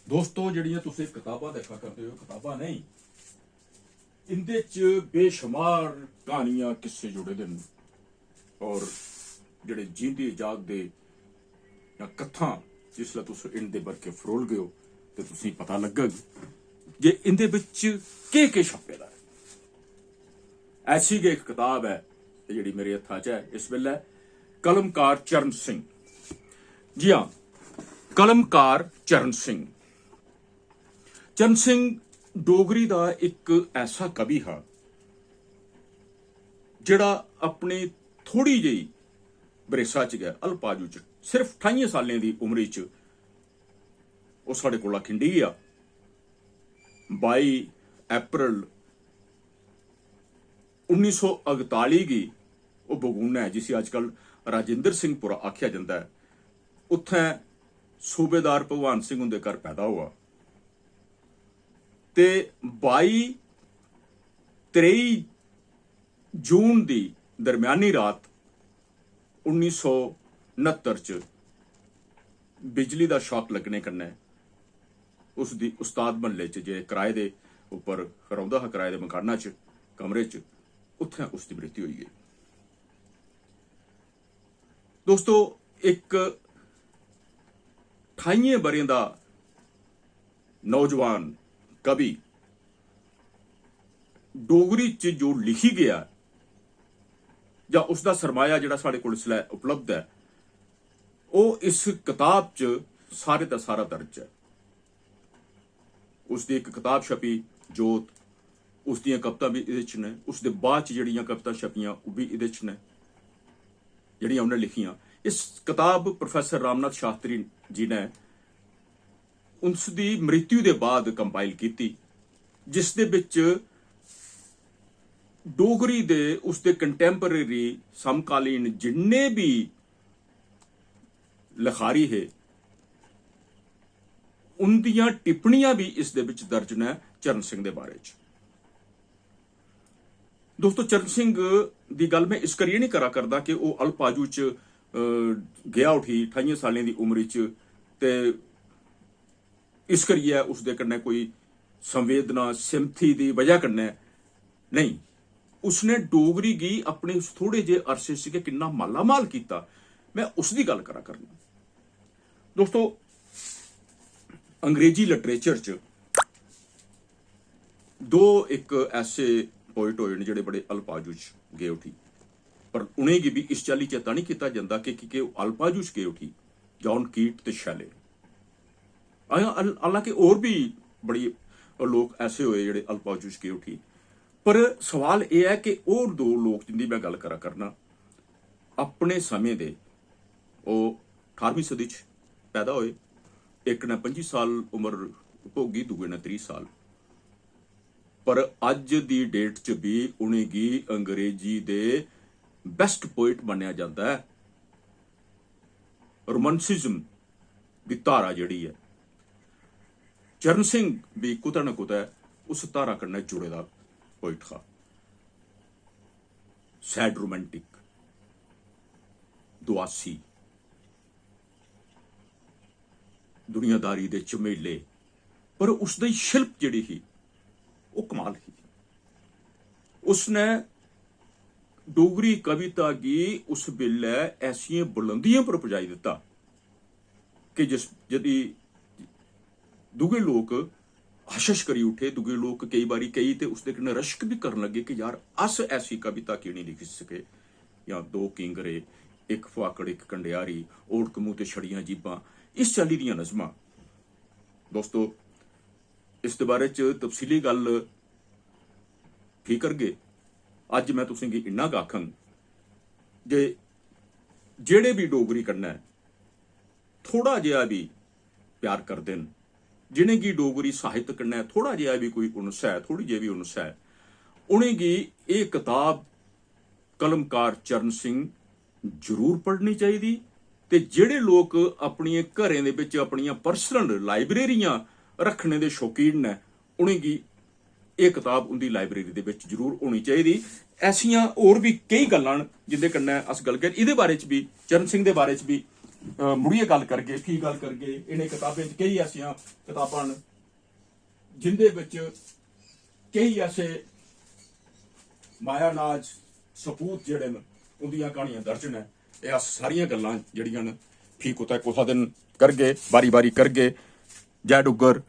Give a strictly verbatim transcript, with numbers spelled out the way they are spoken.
दोस्तो, जेह्ड़ियां तुस एह् कताबां दिक्खा करदे ओ, कताबां नेईं, इंदे च बेशुमार क्हानियां, किस्से जुड़े दे न। और जेह्ड़े जींदे जागदे जां कत्थां, जिसलै तुस इंदे बरके फरोलगे ओ, ते तुसेंगी पता लग्गग जे इंदे बिच केह्-केह् छप्पे दा ऐ। ऐसी गै इक कताब ऐ, जेह्ड़ी मेरे हत्था च ऐ इस बेल्लै, कलमकार चरण सिंह। जी हां, कलमकार चरण सिंह। चरण सिंह डोगरी दा इक ऐसा कवि हा, जेह्ड़ा अपनी थोड़ी जेही बरेसा च गै, अल्प आयु च, सिर्फ ठाइयें सालें दी उमरी च ओह् साढ़े कोला खिंडी गेआ। बाई अप्रैल उन्नी सौ इकताली गी ओह् बगुना ऐ, जिसी अजकल राजेंद्र सिंह पुरा आखेआ जंदा ऐ, उत्थें सूबेदार भगवान सिंह हुंदे घर पैदा होआ। ते बाई त्रेई जून दी दरम्यानी रात उन्नी सौ न्हत्तर च बिजली दा शॉक लग्गने कन्नै उसदी उस्ताद म्हल्ले च, जे कराए दे उप्पर रौंह्दा हा, कराए दे मकाना च, कमरे च, उत्थें उसदी मृत्यु होई गेई। दोस्तो, इक ठाइयें ब'रें दा नौजवान कवि डोगरी च जो लिखी गेआ, जां उसदा सरमाया जेह्ड़ा साढ़े कोल इसलै उपलब्ध ऐ, ओह् इस कताब च सारे दा सारा दर्ज ऐ। उसदी इक कताब छपी, जोत, उसदियां कवितां बी एह्दे च न। उसदे बाद च जेह्ड़ियां कवितां छपियां, ओह् बी एह्दे च न, जेह्ड़ियां उ'न्नै लिखियां। इस कताब प्रोफेसर रामनाथ शास्त्री जी ने उसदी मृत्यु दे बाद कंपाइल कीती, जिसदे बिच डोगरी दे, उसदे कंटेम्परेरी, समकालीन जिन्ने बी लखारी हे, उंदियां टिप्पणियां बी इस दे बिच दर्ज न चरण सिंह दे बारे च। दोस्तो, चरण सिंह दी गल्ल में इस करियै नहीं करा करदा कि ओह् अल्प आयु च, अ, गेआ उठी ठाइयें सालें दी उम्र च, ते इस करियै उसदे कन्नै कोई संवेदना, सिम्पथी दी वजह कन्नै नेईं। उसने डोगरी गी अपने उस थोड़े जे अरसे च गै किन्ना मालामाल कीता, में उसदी गल्ल करा करना। दोस्तो, अंग्रेजी लिटरेचर च दो इक ऐसे पोइट होए न जेह्ड़े बड़े अल्पाजू च गे उठी, पर उ'नेंगी बी इस चाल्ली चेता निं कीता जंदा कि, कि, कि ओह् अल्पाजू च गे उठी, जॉन कीट ते शैले। हां, हाल-, हालांकि होर बी बड़ी लोक ऐसे होए जेह्ड़े अल्पाजू च गे उठी, पर सवाल एह् ऐ कि होर दो लोक जिंदी में गल्ल करा करना, अपने समें दे, ओह् ठारमीं सदी च पैदा होए। इक ने पंजी साल उम्र भोगी, दूए ने त्रीह् साल। पर अज्ज दी डेट च बी उ'नेंगी अंग्रेजी दे बेस्ट पोइट मन्नेआ जंदा ऐ। रोमांसिज्म दी धारा जेह्ड़ी ऐ, चरण सिंह बी कुतै ना कुतै उस धारा कन्नै जुड़े दा पोइट हा। सैड रोमांटिक, दुआसी, दुनियादारी दे झमेले, पर उसदी शिल्प जेह्ड़ी ही, ओह् कमाल ही। उसने डोगरी कविता गी उस बेल्लै ऐसियें बुलंदियें पर पजाई दित्ता कि जिस, जदी दूए लोक हशश करी उठे, दूए लोक केई बारी केई ते उसदे कन्नै रश्क बी करन लगे कि यार, अस ऐसी कविता की निं लिखी सके, जां दो किंगरे, इक फुहाकड़, इक कंडियारी, ओड़क मूंह ते छड़ियां जीबां, इस चाल्ली दियां नज़मां। दोस्तो, इस दे बारे च तफसीली गल्ल फ्ही करगे। अज्ज में तुसेंगी इन्ना गै आखङ जे जेह्ड़े बी डोगरी कन्नै थोड़ा जेहा बी प्यार करदे न, जिनेंगी डोगरी साहित्य कन्नै थोड़ा जेहा बी कोई उनस ऐ, थोड़ी जेही बी उनस ऐ, उनेंगी एह् कताब कलमकार चरण सिंह जरूर पढ़नी चाहिदी। ते जेह्ड़े लोक अपनियें घरें दे बिच अपनियां पर्सनल लाइब्रेरियां रखने दे शौकीन न, उनेंगी एह् कताब उंदी लाइब्रेरी दे बिच जरूर होनी चाहिदी। ऐसियां होर बी केई गल्लां न जिंदे कन्नै अस गल्ल कर, एह्दे बारे च बी, चरण सिंह दे बारे च बी अ, मुड़ियै गल्ल करगे, फ्ही गल्ल करगे। इ'नें कताबें च केई ऐसियां कताबां न जिंदे बिच केई ऐसे माया नाज सपूत जेह्ड़े न, उंदियां क्हानियां दर्ज न। एह् अस सारियां गल्लां जेह्ड़ियां न, फ्ही कुतै कुसै दिन करगे, बारी-बारी करगे। जय डुग्गर,